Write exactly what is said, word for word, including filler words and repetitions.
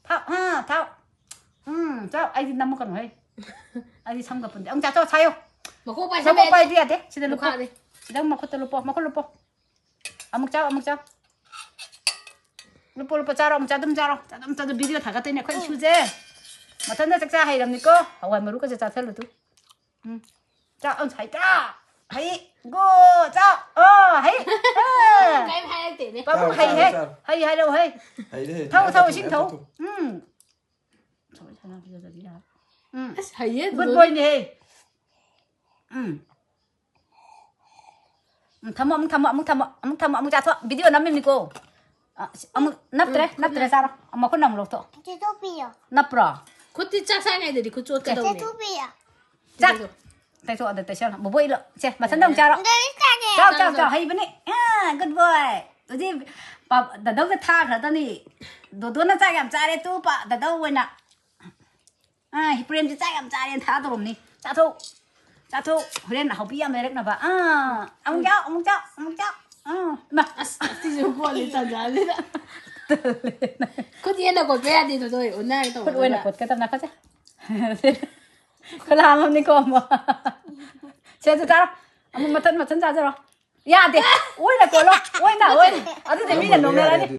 ꯊꯥꯎ, ꯑꯥ, ꯊꯥꯎ꯫ ꯎꯝ, ꯆꯥꯎ꯫ ꯑꯩꯗꯤ ꯅꯝꯃꯛꯀꯅꯨ ꯍꯦ꯫ ꯑꯩꯗꯤ ꯁꯝꯒ ꯄꯨꯟꯗꯦ꯫ ꯑꯃꯨꯛ ꯆꯥꯊꯣꯛ, ꯁꯥꯏꯌꯣ꯫ ꯃꯈꯣꯡ ꯄꯥꯏꯁꯟꯕ ꯃꯈꯣꯡ ꯌꯥꯗꯦ꯫ ꯄꯥꯏꯗꯤ ꯌꯥꯗꯦ꯫ ꯁꯤꯗ ꯂꯨꯞꯄꯣ꯫ ꯂꯨꯈꯥꯛꯅꯤ꯫ ꯁꯤꯗ ꯃꯈꯨꯠꯇ ꯂꯨꯞꯄꯣ꯫ ꯃꯈꯨꯠ ꯂꯨꯞꯄꯣ꯫ ꯑꯃꯨꯛ ꯆꯥꯎ, ꯑꯃꯨꯛ ꯆꯥꯎ꯫ ꯂꯨꯞꯄꯣ, ꯂꯨꯞꯄꯣ, ꯆꯥꯔꯣ꯫ ꯑꯃꯨꯛ ꯆꯥ, ꯑꯗꯨꯝ ꯆꯥꯔꯣ꯫ ꯆꯥ, ꯑꯗꯨꯝ ꯆꯥ, ꯑꯗꯨꯝ ꯆꯥ꯫ ꯚꯤꯗꯤꯑꯣ ꯊꯥꯒꯠꯇꯣꯏꯅꯦ ꯑꯩꯈꯣꯏ ꯏꯁꯨꯁꯦ꯫ ꯃꯊꯟꯇ ꯆꯥꯛꯆꯥ ꯍꯩꯔꯝꯅꯤꯀꯣ꯫ ꯍꯋꯥꯏ ꯃꯔꯨꯒꯁꯦ ꯆꯥꯊꯜꯂꯨ ꯇꯨ꯫ ꯎꯝ꯫ ꯆꯥ, ꯑꯝ, ꯍꯩ ꯆꯥ꯫ ꯍꯩ꯫ ꯒꯣ꯫ ꯆꯥ꯫ ꯑꯣ, ꯍꯩ꯫ ꯑꯥ꯫ ꯀꯩꯝ ꯍꯥꯏꯔꯛꯇꯦꯅꯦ꯫ ꯄꯥꯕꯨꯡ ꯆꯥꯔꯣ, ꯍꯩ, ꯆꯥꯔꯣ, ꯍꯩ꯫ ꯆꯥꯔꯣ꯫ ꯍꯩ ꯍꯥꯏꯔꯛꯑꯣ, ꯍꯩ꯫ ꯍꯩꯗꯤ ꯍꯩ, ꯊꯛꯎ, ꯃꯌꯥꯝ ꯊꯛꯎ, ꯊꯛꯎ, ꯏꯁꯤꯡ ꯃꯌꯥꯝ ꯊꯛꯎ꯫ ꯊꯛꯎ꯫ ꯎꯝ꯫ ꯁꯣꯔꯤ, ꯁꯅꯥ ꯄꯤꯖꯗꯗꯤ ꯌꯥꯔꯣꯏ꯫ ꯎꯝ꯫ ꯑꯁ, ꯍꯩꯌꯦ ꯒꯨꯗ ꯑꯗꯨꯗꯤ꯫ ꯕꯣꯏꯅꯦꯍꯦ꯫ ꯎꯝ꯫ ꯎꯝ, ꯊꯝꯃꯣ, ꯑꯃꯨꯛ ꯊꯝꯃꯣ, ꯑꯃꯨꯛ ꯊꯝꯃꯣ, ꯑꯃꯨꯛ ꯊꯝꯃꯣ, ꯑꯃꯨꯛ ꯆꯥꯊꯣꯛ꯫ ꯚꯤꯗꯤꯑꯣ ꯅꯝꯃꯤꯕꯅꯤꯀꯣ꯫ ꯑ, ꯑꯁ, ꯑꯃꯨꯛ ꯅꯞꯇ꯭ꯔꯦ, ꯎꯝ, ꯅꯞꯇ꯭ꯔꯦ, ꯈꯨꯠꯅ꯫ ꯆꯥꯔꯣ꯫ ꯑꯃ ꯈꯨꯠꯅ ꯑꯃꯨꯛ ꯂꯧꯊꯣꯛ꯫ ꯆꯦꯊꯣꯛꯄꯤꯌꯣ꯫ ꯅꯞꯄ꯭ꯔꯣ? ꯈꯨꯠꯇꯤ ꯆꯥꯛ ꯆꯥꯉꯩꯗꯗꯤ ꯈꯨꯠ ꯆꯣꯠꯀꯗꯧꯅꯦ꯫ ꯆꯦꯊꯣꯛꯄꯤꯌꯣ꯫ ꯆꯥꯛ꯫ ꯇꯩꯊꯣꯛ, ꯑꯗ ꯇꯩꯁꯜꯂꯣ꯫ ꯕꯣꯕꯣꯛ ꯏꯜꯂꯣ꯫ ꯁꯦ, ꯃꯊꯟꯗ ꯑꯃꯨꯛ ꯆꯥꯔꯣ꯫ ꯗꯥꯏꯔꯦꯛ ꯆꯥꯒꯦ꯫ ꯆꯥꯎ, ꯆꯥꯎ, ꯆꯥꯎ, ꯆꯥꯎ꯫ ꯆꯥꯎ꯫ ꯍꯩꯕꯅꯤ꯫ ꯑ, ꯒꯨꯗ ꯕꯣꯏ꯫ ꯍꯧꯖꯤꯛ ꯄꯥ-, ꯗꯗꯧꯒ ꯊꯥꯈ꯭ꯔꯗꯅꯤ꯫ ꯗꯣꯗꯣꯅ ꯆꯥꯛ ꯌꯥꯝ ꯆꯥꯔꯦ, ꯇꯨ ꯄꯥ-, ꯗꯗꯧ ꯑꯣꯏꯅ꯫ ꯑ, ꯍꯤꯄ꯭ꯔꯦꯝꯁꯦ ꯆꯥꯛ ꯌꯥꯝ ꯆꯥꯔꯦꯅ ꯊꯥꯗꯧꯔꯝꯅꯤ꯫ ꯆꯥꯊꯣꯛ꯫ ꯆꯥꯊꯣꯛ꯫ ꯍꯣꯔꯦꯟ ꯍꯥꯎꯄꯤ ꯌꯥꯝ ꯂꯩꯔꯛꯅꯕ꯫ ꯑ, ꯑꯃꯨꯛ ꯆꯥꯎ, ꯑꯃꯨꯛ ꯆꯥꯎ, ꯑꯃꯨꯛ ꯆꯥꯎ꯫ ꯑ, ꯏꯃꯥ꯫ ꯑꯁ, ꯑꯁꯤꯁꯨ ꯀꯣꯜꯂꯤ ꯇꯟꯖꯥꯁꯤꯗ꯫ ꯈꯨꯠ ꯍꯦꯟꯅ ꯀꯣꯠꯄ ꯌꯥꯗꯦ, ꯊꯣꯏꯗꯣꯏ꯫ ꯑꯣꯟꯅꯔꯒ ꯇꯧꯕ ꯈꯨꯠ ꯑꯣꯏꯅ ꯑꯗꯨꯅ꯫ ꯀꯣꯠꯀꯗꯕꯅ ꯈꯣꯠꯁꯦ꯫ ꯈꯨꯠ ꯍꯥꯝꯃꯝꯅꯤꯀꯣ ꯑꯃꯨꯛ꯫ ꯁꯦ, ꯑꯗꯨ ꯆꯥꯔꯣ꯫ ꯑꯃꯨꯛ ꯃꯊꯟ ꯃꯊꯟ ꯆꯥꯖꯔꯣ꯫ ꯌꯥꯗꯦ꯫ ꯑꯣꯏꯅ ꯀꯣꯠꯂꯣ꯫ ꯑꯣꯏꯅ, ꯑꯣꯏꯅ꯫ ꯑꯗꯨꯗꯤ ꯃꯤꯅ ꯅꯣꯡꯅꯔꯅꯤ꯫